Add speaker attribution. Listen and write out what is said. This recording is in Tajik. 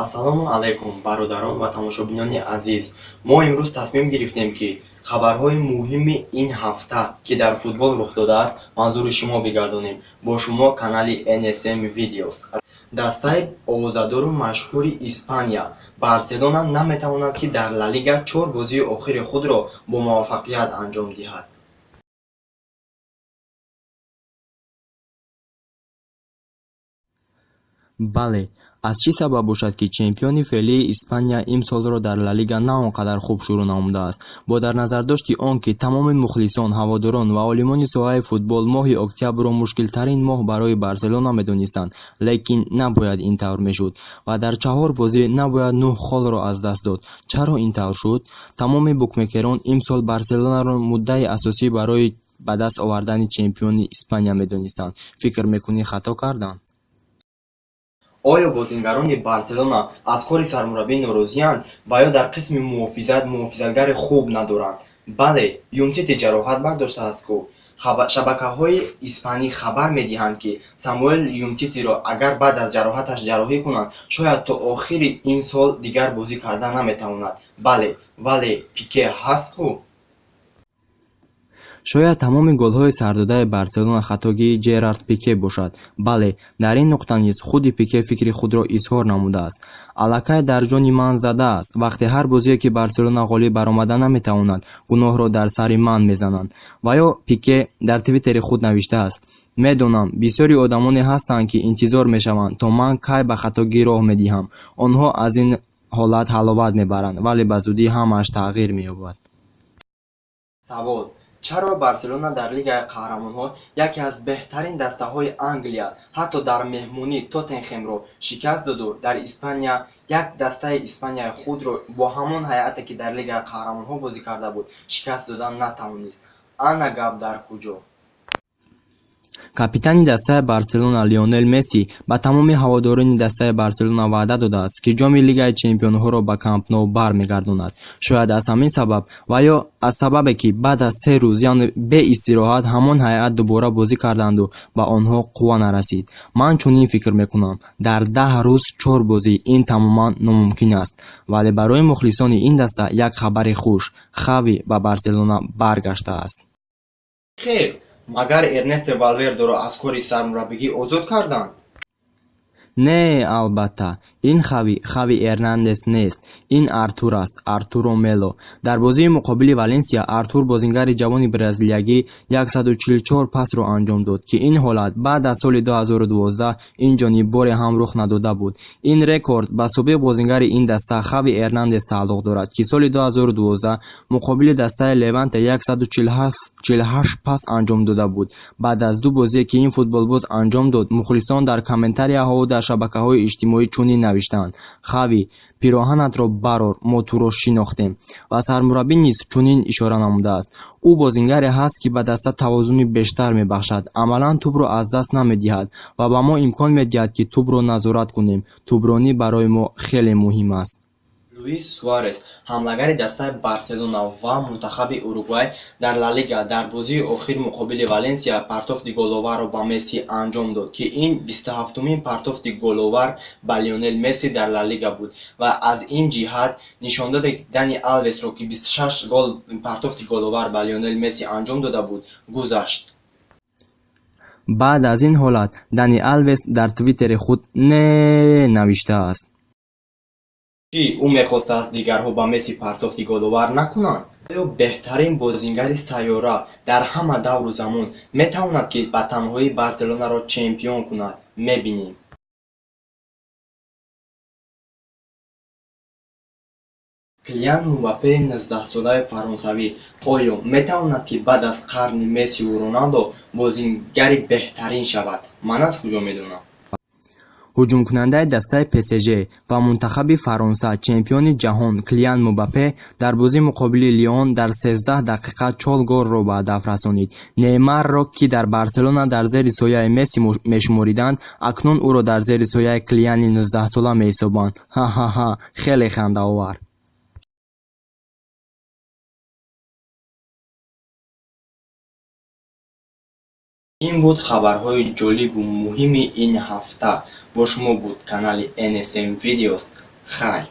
Speaker 1: Ассалому алайкум, бародарон ва тамошобинони азиз. Мо имрӯз тасмим гирифтем, ки хабарҳои муҳими ин ҳафта, ки дар футбол рух додааст, манзури шумо бигардонем. Бо шумо канали NSM Videos. Дастаи овозадору машҳури Испания Барселона наметавонад, ки дар Ла Лига чор бозии охири худро бо муваффақият анҷом диҳад.
Speaker 2: Бале, аз чӣ сабаб бошад, ки чемпиони феълии Испания имсолро дар Ла Лига на он қадар хуб шурӯъ намудааст? Бо дар назардошти он, ки тамоми мухлисон, ҳаводорон ва олимони соҳаи футбол моҳи октябрро мушкилтарин моҳ барои Барселона медонистанд, лекин набояд ин тавр мешуд ва дар чаҳор бозӣ набояд нӯҳ холро аз даст дод. Чаро ин тавр шуд? Тамоми букмекерон имсол Барселонаро муддаи асосӣ барои ба даст овардани чемпиони Испания медонистанд. Фикр мекунӣ, хато карданд?
Speaker 1: Оё бозингарони Барселона аз кори сармураббӣ норозиянд ва ё дар қисми муҳофизат муҳофизатгари хуб надоранд? Бале, Юмтити ҷароҳат бардоштааст ку. Шабакаҳои испанӣ хабар медиҳанд, ки Самуэл Юмтитиро агар баъд аз ҷароҳаташ ҷарроҳӣ кунанд, шояд то охири ин сол дигар бозӣ карда наметавонад. Бале, вале Пике ҳаст ку.
Speaker 2: Шояд тамоми голҳои сардодаи Барселона хатогии Ҷерард Пике бошад. Бале, дар ин нуқта низ худи Пике фикри худро изҳор намудааст. Аллакай дар ҷони ман задааст, вақте ҳар бозие, ки Барселона ғолиб баромада наметавонад, гуноҳро дар сари ман мезананд. Ва ё Пике дар твиттери худ навиштааст: «Медонам, бисёри одамоне ҳастанд, ки интизор мешаванд, то ман кай ба хатогӣ роҳ медиҳам. Онҳо аз ин ҳолат ҳаловат мебаранд, вале ба зудӣ ҳамааш тағйир меёбад.»
Speaker 1: Савол: чаро Барселона дар Лигаи қаҳрамонҳо яке аз беҳтарин дастаҳои Англия, ҳатто дар меҳмонӣ Тоттенхемро шикаст доду дар Испания як дастаи Испанияи худро бо ҳамон ҳайате, ки дар Лигаи қаҳрамонҳо бозӣ карда буд, шикаст додан натавонист? Ана гап дар куҷо?
Speaker 2: Капитани дастаи Барселона Лионел Месси ба тамоми ҳаводорони дастаи Барселона ваъда додааст, ки ҷоми Лигаи чемпионҳоро ба Камп Ноу бармегардонад. Шояд аз ҳамин сабаб ва ё аз сабабе, ки баъд аз 3 рӯз, яъне бе истироҳат, ҳамон ҳайат дубора бозӣ карданду ба онҳо қувва нарасид. Ман чунин фикр мекунам: дар 10 рӯз чор бозӣ — ин тамоман номумкин аст. Вале барои мухлисони ин даста як хабари хуш: Хави ба Барселона баргаштааст.
Speaker 1: Хел магар Эрнесто Валвердоро аз кори сармураббигӣ озод карданд?
Speaker 2: Не, албатта, ин Хави Хави Эрнандес нест, ин Артур аст, Артуро Мело. Дар бозии муқобили Валенсия Артур, бозингари ҷавони бразилиягӣ, 144 пасро анҷом дод, ки ин ҳолат баъд аз соли 2012 ин ҷониб боре ҳам рух надода буд. Ин рекорд ба собиқ бозингари ин даста Хави Эрнандес тааллуқ дорад, ки соли 2012 муқобили дастаи Леванте 148 пас анҷом дода буд. Баъд аз ду бозие, ки ин футболбоз анҷом дод, мухлисон дар комментарияҳову дар шабакаҳои иҷтимоӣ чунин навиштаанд: «Хави, пироҳанатро барор, мо туро шинохтем». Ва сармураббӣ низ чунин ишора намудааст: «Ӯ бозингаре ҳаст, ки ба даста тавозуни бештар мебахшад, амалан тӯбро аз даст намедиҳад ва ба мо имкон медиҳад, ки тӯбро назорат кунем. Тӯбронӣ барои мо хеле муҳим аст.»
Speaker 1: Луис Суарес, ҳамлагари дастаи Барселона ва мунтахаби Уругвай, дар Ла Лига дар бозии охир муқобили Валенсия партофти головарро ба Месси анҷом дод, ки ин 27-умин партофти головар ба Лионел Месси дар Ла Лига буд ва аз ин ҷиҳат нишондоди Дани Алвесро, ки 26 гол партофти головар ба Лионел Месси анҷом дода буд, гузашт.
Speaker 2: Баъд аз ин ҳолат Дани Алвес дар твиттери худ «Не» навиштааст.
Speaker 1: Чӣ, ӯ мехостааст, дигарҳо ба Месси партофти головар накунанд? Оё беҳтарин бозингари сайёра дар ҳама давру замон метавонад, ки ба танҳоӣ Барселонаро чемпион кунад? Мебинем. Килиан Мбаппеи 19-солаи фаронсавӣ оё метавонад, ки баъд аз қарни Мессиву Роналдо бозингари беҳтарин шавад? Ман аз куҷо медонам?
Speaker 2: Ҳуҷумкунандаи дастаи ПСЖ ва мунтахаби Фаронса, чемпиони ҷаҳон Килиан Мбаппе дар бозии муқобили Лион дар 13 дақиқа чор голро ба ҳадаф расонид. Неймарро, ки дар Барселона дар зери сояи Месси мешумориданд, акнун ӯро дар зери сояи Килиани 19-сола меҳисобанд. Ҳа-ҳа-ҳа, хеле хандаовар.
Speaker 1: Ин буд хабарҳои ҷолибу муҳими ин ҳафта. Бо шумо буд канали NSM Videos. Хай.